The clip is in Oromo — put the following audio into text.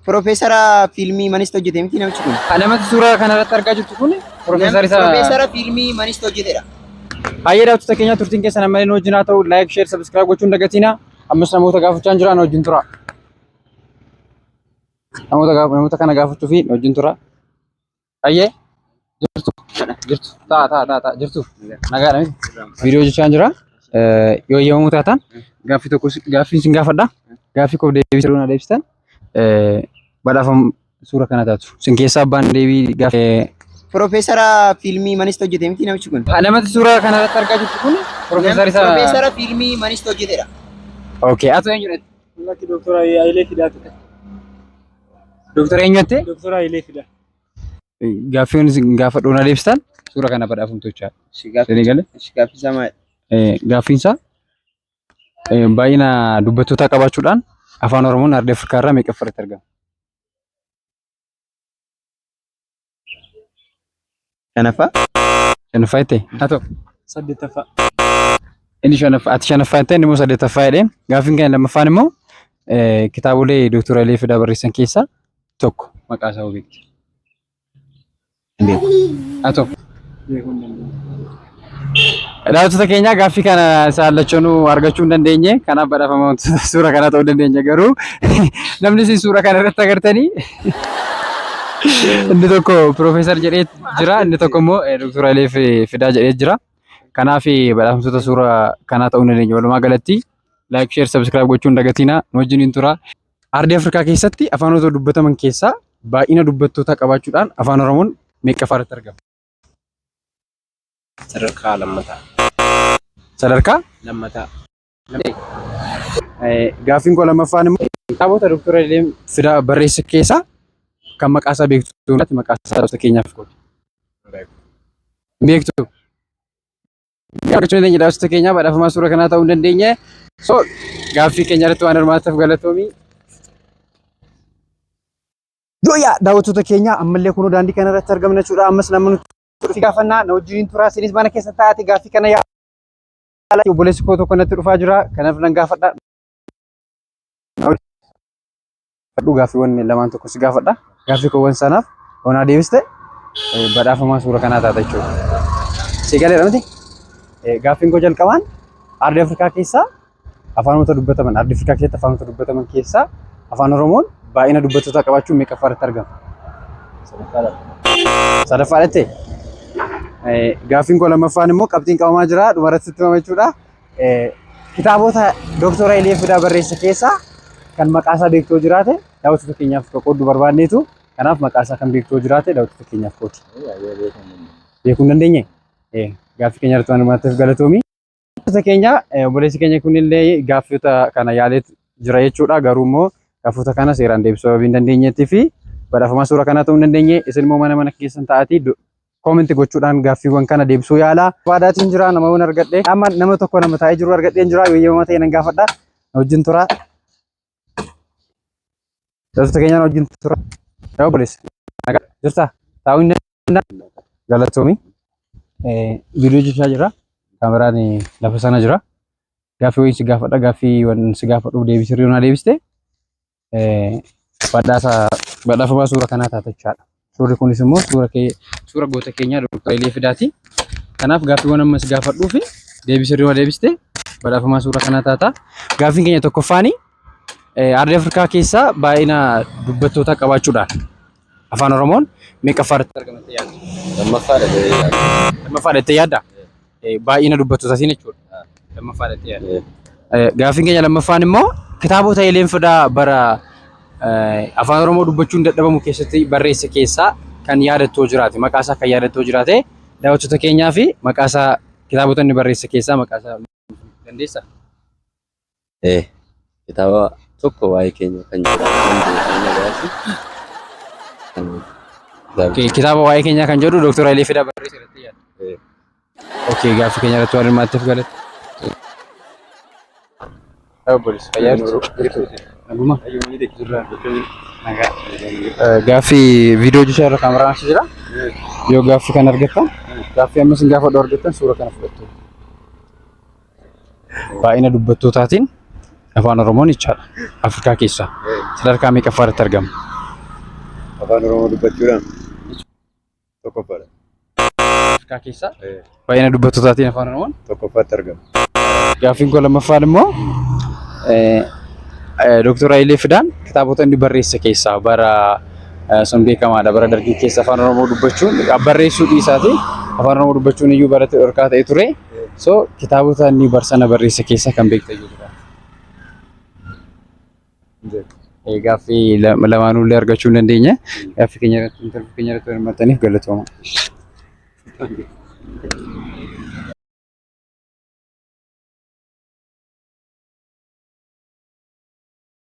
Piroofeesara fiilmii Manist hojjete miti namichi kun. Namatti suuraa kanarratti argaa jirtu kun piroofeesar isa. Piroofeesara fiilmii Manist hojjetedha. Baay'ee daawwattoota keenya turtiin keessan ammallee nu wajjin haa ta'u like share subscribe gochuun dagatina. Ammas namoota gaafachaa jiran wajjin tura. Namoota namoota kana gaafachuu fi wajjin tura. Baay'ee jirtu jirtu taa taa taa taa jirtu nagaadha miti. Viidiyoo hojjechaa jira. Yoo eeyyamamuu taatan gaaffii tokko gaaffii isin gaafadha. Gaaffii koof deebii sirrii na deebistan badhaafam suura kana taatu. Isin keessaa abbaan deebii gaaffii Piroofeesara fiilmii Manist hojjete miti namichi kun. Namatti suuraa kanarratti argaa jirtu kun piroofeesar isa. Piroofeesara fiilmii Manist hojjetedha. Okay, atu eenyudha? Lakki Dooktor Hayilee Fidaati. Dooktar eenyutti? Dooktor Hayilee Fidaa. Gaaffiin isin gaafadhu na deebistan suura kana badhaafamtu jechaadha. Isinii galee? Gaaffii isaa maali? Gaaffiin isaa baay'ina dubbattootaa qabaachuudhaan afaan Oromoon ardii Afrikaa irraa meeqaffaa irratti argama? Shanaffaa? Shanaffaa jettee? Haa ta'u. Saddeettaffaa. Inni shanaffaa ati shanaffaa jettee inni immoo saddeettaffaa jedhee gaaffiin keenya lammaffaan immoo kitaabolee Dooktar Hayilee Fidaa barreessan keessaa tokko maqaa isaa hoo beekti. Hin beeku. Haa ta'u. Beekuu hin dandeenye. Daawwattoota keenya gaaffii kana isaan lachanuu argachuu hin dandeenye. Kanaaf badhaafama wantoota suura kanaa ta'uu dandeenya garuu namni isin suura kana irratti agartanii inni tokko piroofeesar jedhee jira inni tokko immoo Dooktar Hayilee Fidaa jedhee jira. Kanaaf badhaafamtoota suura kanaa ta'uu hin dandeenye. Walumaa galatti like, share, subscribe gochuu hin dagatinaa. Nu wajjin hin tura. Ardii Afrikaa keessatti afaanota dubbataman keessaa baay'ina dubbattootaa qabaachuudhaan afaan Oromoon meeqaffaa irratti argama? Sadarkaa lammataa. Sadarkaa Lammataa. Gaaffiin koo lammaffaan immoo kitaabota Dooktar Hayilee Fidaa barreesse keessaa kan maqaa isaa beektu maqaa isaa dhaloota keenyaaf qoodi. Beektu. Argachuu dandeenya daawwattoota keenyaa badhaafamaa suura kanaa ta'uu hin dandeenye. So gaaffii keenya irratti waan hirmaatteef galatoomi. Yooyaa daawwattoota keenya ammallee kunoo daandii kana irratti argamna jechuudha. Ammas nama nuti dhufi gaafannaa na wajjiniin turaa isinis mana keessa taa'aati gaaffii kana yaala. Obboleessi koo tokko natti dhufaa jira. Kanaaf nan gaafadha. Gaafadhu gaaffiiwwan lamaan tokko si gaafadha. Gaaffii koowwan sanaaf onaa deebiste badhaafamaa suura kanaa taata jechuudha. Si galeera miti? Gaaffiin koo jalqabaan ardii Afrikaa keessaa afaanota dubbataman ardii Afrikaa keessatti afaanota dubbataman keessaa afaan Oromoon baay'ina dubbattootaa qabaachuun meeqaffaa irratti argama? Sadaffaa irratti. Gaaffiin koo lammaffaan immoo qabxiin qabamaa jira dhumarratti sitti himama jechuudha. Kitaabota Dooktor Hayilee Fidaa barreesse keessaa kan maqaa isaa beektuu jiraate daawwattoota keenyaaf qooduu barbaanneetu kanaaf maqaa isaa kan beektuu jiraate daawwattoota keenyaaf qoodi. Beekuu hin dandeenye? Gaaffii keenya irratti waan hirmaatteef galatoomi. Daawwattoota keenya obboleessi keenya kunillee gaaffota kana yaalee jira jechuudha. Garuu immoo gaaffota kana seeraan deebisuu sababii hin dandeenyeetii fi badhaafamaa suura kanaa ta'uu hin dandeenye. Isin immoo mana mana keessan ta'atii Comment gochuudhaan gaaffiiwwan kana deebisuu yaalaa. Baadaatiin jira nama waan argadhe. Amma nama tokko nama taa'ee jiru argadheen jira yoo eeyyamamaa ta'e nan gaafadha. Na wajjin tura. Daawwattoota keenya na wajjin tura. Yaa obboleessa. Nagaa jirtaa? Taa'uu hin danda'a. Galatoomi. Viidiyoo hojjechaa jira. Kaameraan lafa sana jira. Gaaffii wayii si gaafadha. Gaaffii waan si gaafadhuuf deebii sirrii naa deebiste. Badhaasa badhaafamaa suura kanaa taata jechaadha. Suurri kunis immoo suura kee suura goota keenyaa Dr. Hayilee Fidaati. Kanaaf gaaffiiwwan ammas gaafadhuu fi deebii sirrii yoo deebiste badhaafamaa suura kanaa taata. Gaaffiin keenya tokkoffaani ardii Afrikaa keessaa baay'ina dubbattootaa qabaachuudhaan afaan Oromoon meeqaffaa irratti argama jettee yaadda? Lammaffaadha jedhee yaada. Lammaffaadha jettee yaaddaa? Baay'ina dubbattootaatiin jechuudha. Lammaffaadha jettee yaadda. Gaaffiin keenya lammaffaan immoo kitaabota Hayileen Fidaa bara afaan Oromoo dubbachuun dadhabamu keessatti barreesse keessaa kan yaadattoo jiraate maqaa isaa kan yaadattoo jiraate daawwattoota keenyaa fi maqaa isaa kitaabota inni barreesse keessaa maqaa isaa dandeessaa? Kitaaba tokko waa'ee keenya kan jedhu kan beekaa nagaati. Kan Okay, kitaaba waa'ee keenyaa kan jedhu Dr. Hayilee Fidaa barreesse irratti yaadda. Okay, gaaffii keenya irratti waan hirmaatteef galata. Obboleessa fayyaa jirtu? Naguma? Nagaa. Gaaffii viidiyoo hojjechaa irra kaameraan achi jira. Yoo gaaffii kana argattan, gaaffii ammas hin gaafadhu argattan suura kana fudhattu. Baay'ina dubbattootaatiin Afaan Oromoon jechaadha. Afrikaa keessaa sadarkaa meeqaffaa irratti argama? Afaan Oromoo dubbachuudhaan tokkoffaadha. Afrikaa keessaa baay'ina dubbattootaatiin Afaan Oromoon Tokkoffaatti argama. Gaaffiin koo lammaffaan immoo Dooktor Hayilee Fidaan kitaabota inni barreesse keessaa, bara sun beekamaadha, bara Dargii keessa Afaan Oromoo dubbachuun, barreessuu dhiisaati, Afaan Oromoo dubbachuun iyyuu barate dhorkaa ta'e ture. So kitaabota inni barsana barreesse keessaa kan beektan yoo jiraate. Gaaffii lamaanuu illee argachuu hin dandeenye. Gaaffii keenya irratti, interview keenya irratti hirmaattaniif galatooma.